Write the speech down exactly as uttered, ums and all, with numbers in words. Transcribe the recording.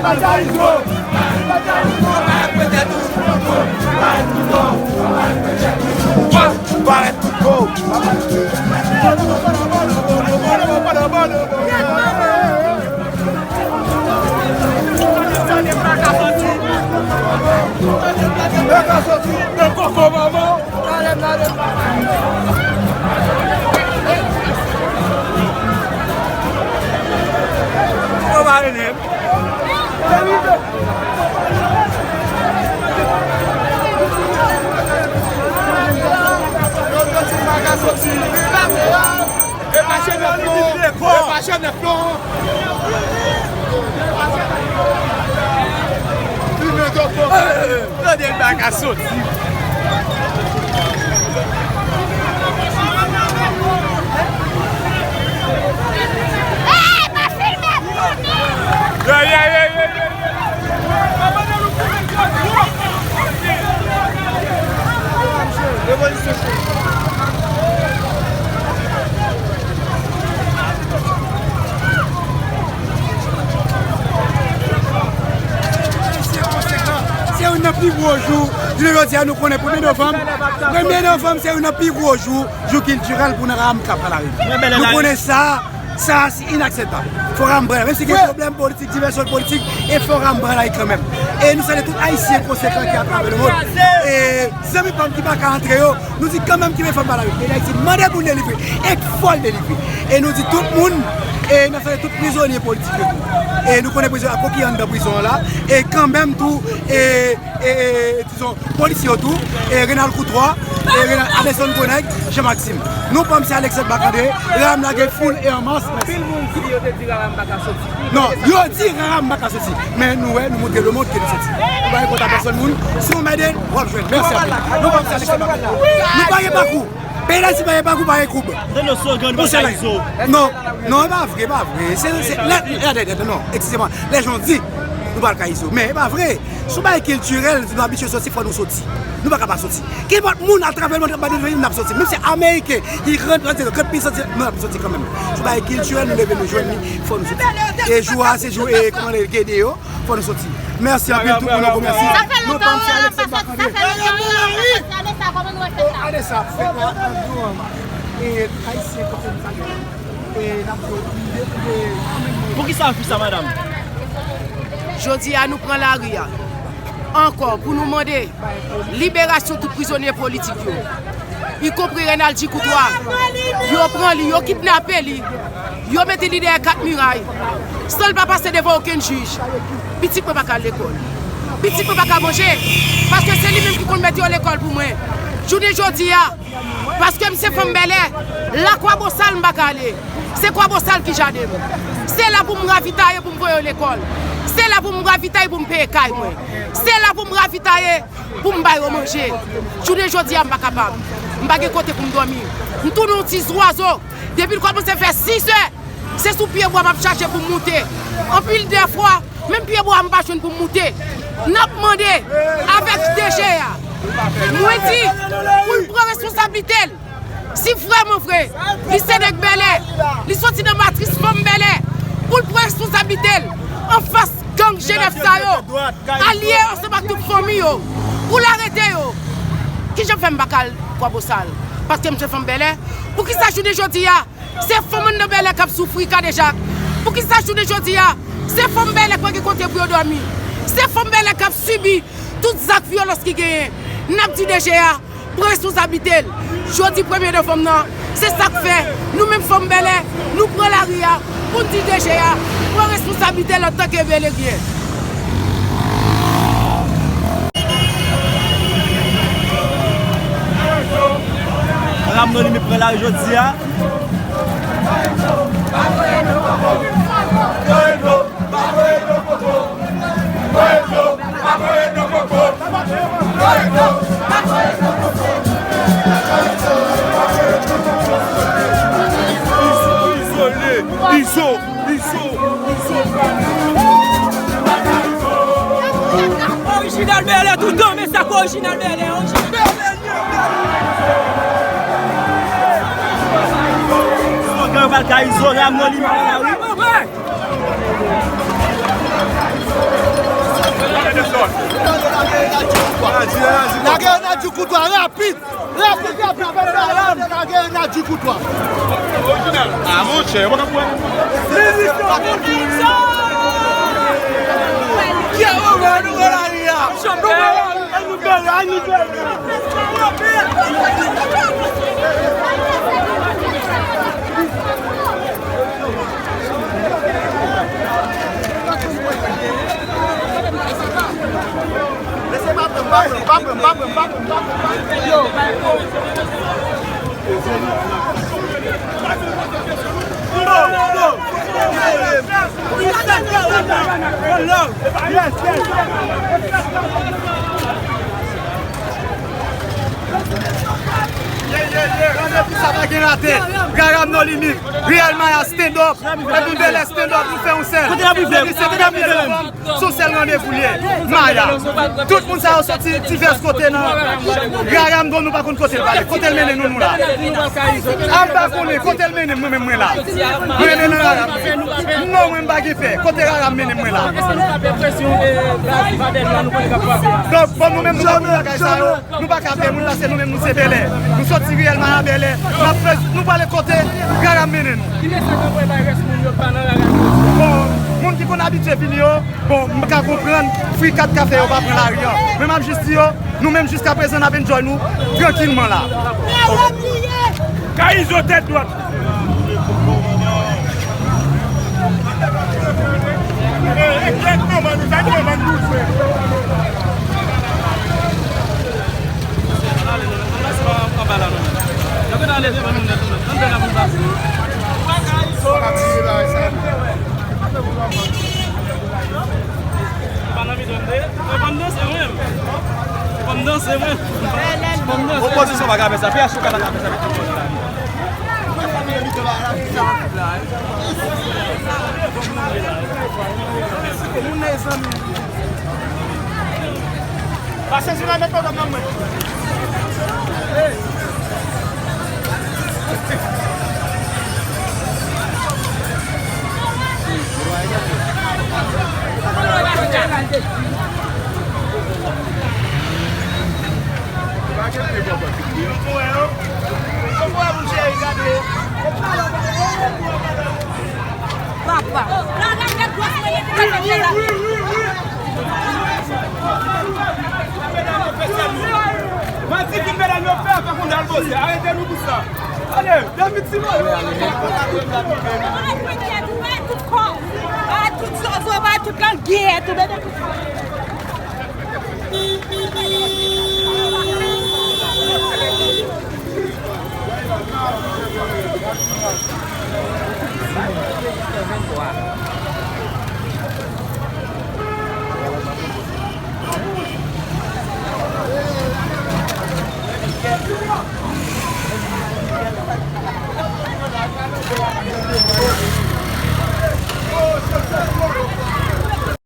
Epa chèf non. Epa chèf non. Tande l pa ka soti. Se youn nan pi gwo jou. Jounen jodi a, nou konnen premye novanm. Premye novanm, se youn nan pi gwo jou, jou kiltirèl pou nou, Rahanm k ap pran lari. Nou konnen sa, sa se inakseptab. Fò Rahanm pran lari. Menm si gen pwoblèm politik, divèsyon politik, e fò Rahanm pran lari kanmenm. E nou salye tout Ayisyen konsekan ki atravè lemonn. E zanmi pa m ki pa ka antre yo, nou di kanmenm kenbe fèm pa lari. Peyi Dayiti mande pou l delivre. E fò l delivre. E nou di tout moun, e n ap salye tout prizonye politik yo tou. E nou konnen prizonye ap kokiye anndan prizon an la. E kanmenm tou, e, e, e, dizon, polisye yo tou, e Renald Coutroy, e Renald Adelson Grenèg, Jean Maxime. Non pa m se Alexandre Marc-André, Rahanm la gen foul e an mas. Anpil moun di yo te di Rahanm pa ka soti. Non, yo di Rahanm pa ka soti. Men nou wè, nou montre lemonn ke nou soti. Nou pa gen kont a pèsòn moun. Si w mède, w ap jwenn. Mèsi anpil. Non pa m se Alexandre Marc-André. Nou pa gen pakou. Peyi Dayiti pa gen pakou, pa gen koub. Pou sèl Ayiti. Non, non, e pa vre, e pa vre. Se, se, lè, lè, lè, lè, non, eskize mwen. Lè jan di, nou pral ka Izo. Men e pa vre. Sou bagay kiltirèl, nou abitye soti, fò nou soti. Nou pa ka pa soti. Kenpòt moun atravè lemonn k ap bat nou, n ap soti. Menm si Ameriken, Iran, Iran, Iran, Iran, nou ap soti kanmenm. Sou bagay kiltirèl, nou leve, nou jwenn li, fò nou soti. E jou a, se jou, e, kòman l rele, Gede yo, fò nou soti. Mèsi anpil tout moun ankò, mèsi. Sa fè lontan, wi, Rahanm pa soti, sa fè lontan, wi, Rahanm pa soti. Ane sa, kòman nou wè fèt la? Ane sa, fèt la, an nou anba. E, Ayisyen, kote nou sa. Poukisa w fè sa, madanm? Jodi a, nou pran lari a ankò pou nou mande liberasyon tout prizonye politik yo, ikonpri Renald Coutroy. Yo pran li, yo kidnape li, yo mete li dèyè kat miray, san l pa pase devan okenn jij. Pitit mwen pa ka al lekòl. Pitit mwen pa ka manje, paske se li menm ki konn mete yo lekòl pou mwen. Jounen jodi a, paske m se fanm bèlè, lakwa Bosal m pa ka ale. Se kwa Bosal ki jaden m. Se la pou m ravitaye, pou m voye yo lekòl. Se la pou m ravitaye, pou m peye kay mwen. Se la pou m ravitaye, pou m ba yo manje. Jounen jodi a, m pa kapab. M pa gen kote pou m dòmi. M tounen yon ti zwazo. Depi l kòmanse fè sis è, se sou pye bwa m ap chache pou m moute. Anpil dè fwa, menm pye bwa a m pa jwenn pou m moute. N ap mande avèk D G a, mwen di, pou l pran responsablite l. Si vrèman vre, li se nèg bèlè, li soti nan matris fanm bèlè, pou l pran responsablite l anfas gang G nèf sa yo, alye ansanm ak tout fanmi yo, pou l arete yo. Kijan fè m pa ka al Kwabosal? Paske m se fanm bèlè? Poukisa jounen jodi a, se fanm anndan bèlè k ap soufri kadejak? Poukisa jounen jodi a, se fanm bèlè k pa gen kote pou yo dòmi? Se fanm bèlè k ap sibi tout zak vyolans ki genyen. N ap di D G a pran responsablite l. Jodi premye novanm nan, se sa k fè nou menm fanm bèlè, nou pran lari a pou n di D G a pran responsablite l antanke beleryen. Rahanm Non Limit pran lari jodi a. Izo, Izo, Izo, Izo. Orijinal bèlè toutan, men sa k orijinal bèlè, orijinal bèlè. Slogan yo pral ka Izo, Rahanm Non Limit pran lari. Wi, wi, wi. Lage yo nan di koutwa, rapid! Rapid, rapid, rapid, lage yo nan di koutwa. Ah, monchè, yo pa ka pran. An nou bèl, an nou bèl. Randevou sa pa gen rate. Rara m no limit. Riyèl Maya stand up. Epi Bèlè stand up, nou fè yon sèl. Depi sèvis se premye novanm, se yon sèl randevou l ye. Maya. Tout moun sa yo soti divès kote nan Rara m bon, nou pa konn kote l prale. Kote l mennen nou, nou la. A m pa konnen kote l mennen m, mwen menm mwen la. Mwen mennen nan Rara m. Non, mwen m pa gen pè. Kote Rara m mennen m, mwen la. Donk, bon, nou menm nou pa konn bagay sa yo. Nou pa ka pè moun la, se nou menm, nou se Bèlè. Nou soti riyèl Maya Bèlè. N ap fè, nou prale kote Rara m mennen nou. Ki mesaj w ap voye bay rès moun yo k pa nan Rara yo? Bon, moun ki konn abitye vini yo, bon, m ka konprann frikad k ap fè yo pa pran lari an. Men m ap jis di yo, nou menm jiskaprezan n ap enjoy nou trankilman la. Kayizo tèt dwat. Opozisyon pa ka fè sa. P H O ka pa ka fè sa. Pase sou la met pwogram nan mwen. Papa. Mati ki medam yo fè avèk yon dal bòsè. Arete nou pou sa. Ale, David Simon. Tout kò, tout zozo, tout langèt, tout bebe, tout kò.